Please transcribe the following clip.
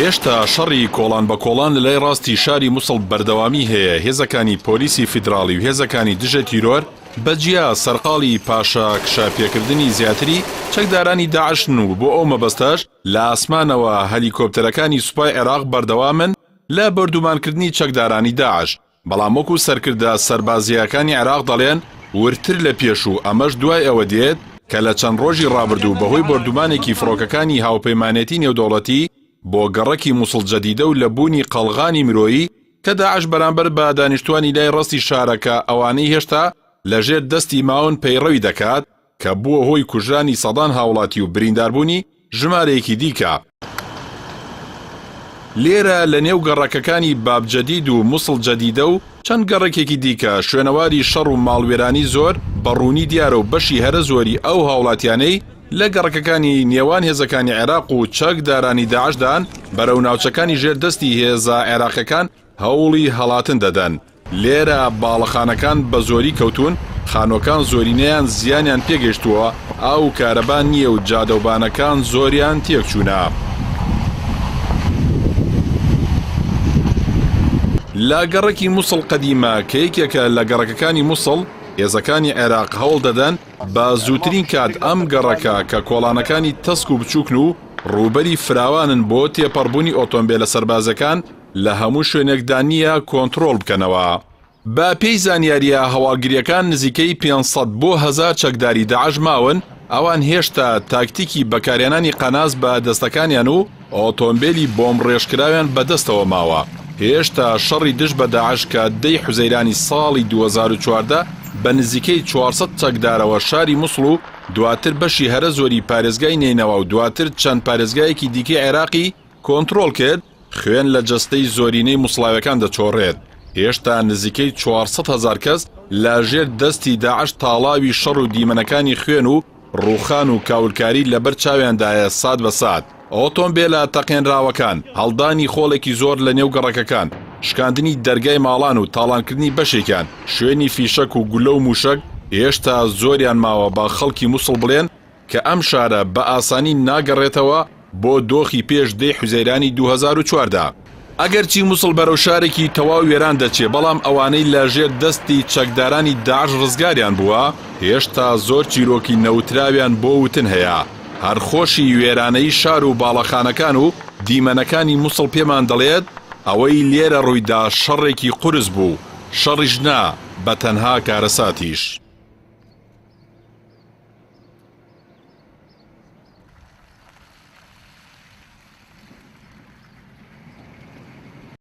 هێشتا شەڕی کۆڵان بە کۆڵان لە لای ڕاستی شاری موسڵ بەردەوامی هەیە، هێزەکانی پۆلیسی فیدراڵی و هێزەکانی دژە تیرۆر بە جیا سەرقاڵی پاشەکشە پێکردنی زیاتری چەکدارانی داعشن و بۆ ئەو مەبەستەش لە ئاسمانەوە هەلیکۆپتەرەکانی سوپای عێراق بەردەوامن لە بۆردومانکردنی چەکدارانی داعش. بەڵام وەکو سەرکردە سەربازییەکانی عێراق دەڵێن وردتر لە پێشوو، ئەمەش دوای ئەوە دێت کە لە چەند ڕۆژی ڕابردوو بەهۆی بۆردومانێکی فڕۆکەکانی هاوپەیمانێتی نێودەوڵەتی بۆ گەڕەکی موسڵ جەدیدە و لە بوونی قەڵغانی مرۆیی کە داعش بەرامبەر بە دانیشتوانی لای ڕاستی شارەکە ئەوانەی هێشتا لەژێر دەستی ماون پەیڕەوی دەکات کە بووە هۆی کوژرانی سەدان هاوڵاتی و برینداربوونی ژمارەیەکی دیکە. لێرە لە نێو گەڕەکەکانی باب جەدید و موسڵ جەدیدە و چەند گەڕەکێکی دیکە شوێنەواری شەڕ و ماڵوێرانی زۆر بە ڕوونی دیارە و بەشی هەرە زۆری ئەو هاوڵاتیانەی لە گەڕەکەکانی نێوان هێزەکانی عێراق و چەکدارانی داعشدان بەرەو ناوچەکانی ژێر دەستی هێزە عێراقیەکان هەوڵی هەڵاتن دەدەن. لێرە باڵەخانەکان بە زۆری کەوتوون، خانووەکان زۆرینەیان زیانیان پێگەیشتووە، ئاو و کارەبا نییە و جادەوبانەکان زۆریان تێکچوونە. لە گەڕەکی موسڵ قەدیمە کە یەکێکە لە گەڕەکەکانی موسڵ، هێزەکانی عێراق هەوڵ دەدەن بە زووترین کات ئەم گەڕەکە کە کۆڵانەکانی تەسک و بچووکن و ڕووبەری فراوانن بۆ تێپەڕبوونی ئۆتۆمبێلە سەربازیەکان لە هەموو شوێنێکدا نییە کۆنتڕۆڵ بکەنەوە. بە پێی زانیارییە هەواڵگرییەکان نزیکەی 500 بۆ 1000 چەکداری داعش ماون، ئەوان هێشتا تاکتیکی بەکارهێنانی قەناس بە دەستەکانیان و ئۆتۆمبێلی بۆمبڕێژکراویان بەدەستەوە ماوە. هێشتا شەڕی دژ بە داعش کە دە ی حوزەیرانی ساڵی 2014 بە نزیکەی 400 چەکدارەوە شاری موسڵ و دواتر بەشی هەرە زۆری پارێزگای نەینەوا و دواتر چەند پارێزگایەکی دیکەی عێراقی کۆنترۆڵ کرد، خوێن لە جەستەی زۆرینەی موسڵاویەکان دەچۆڕێت، هێشتا نزیکەی 400 هەزار کەس لە ژێر دەستی داعش تاڵاوی شەڕ و دیمەنەکانی خوێن و ڕووخان و کاولکاری لەبەر چاویاندایە سات بە سات ئۆتۆمبێلە تەقێنراوەکان، هەڵدانی خۆڵێکی زۆر لە نێو گەڕەکەکان، شکاندنی دەرگای ماڵان و تاڵانکردنی بەشێکیان، شوێنی فیشەک و گولە و موشەک هێشتا زۆریان ماوە بە خەڵکی موسڵ بڵێن کە ئەم شارە بە ئاسانی ناگەڕێتەوە بۆ دۆخی پێش دەی حوزەیرانی 2014. ئەگەرچی موسڵ بەرەو شارێکی تەواو وێران دەچێ، بەڵام ئەوانەی لە ژێر دەستی چەکدارانی داعش ڕزگاریان بووە، هێشتا زۆر چیرۆکی نەوتراویان بۆ وتن هەیە. هەر خۆشی وێرانەیی شار و باڵەخانەکان و دیمەنەکانی موسڵ پێمان دەڵێت، ئەوەی لێرە ڕوویدا شەڕێکی قورس بوو، شەڕیش نا، بە تەنها کارەساتیش.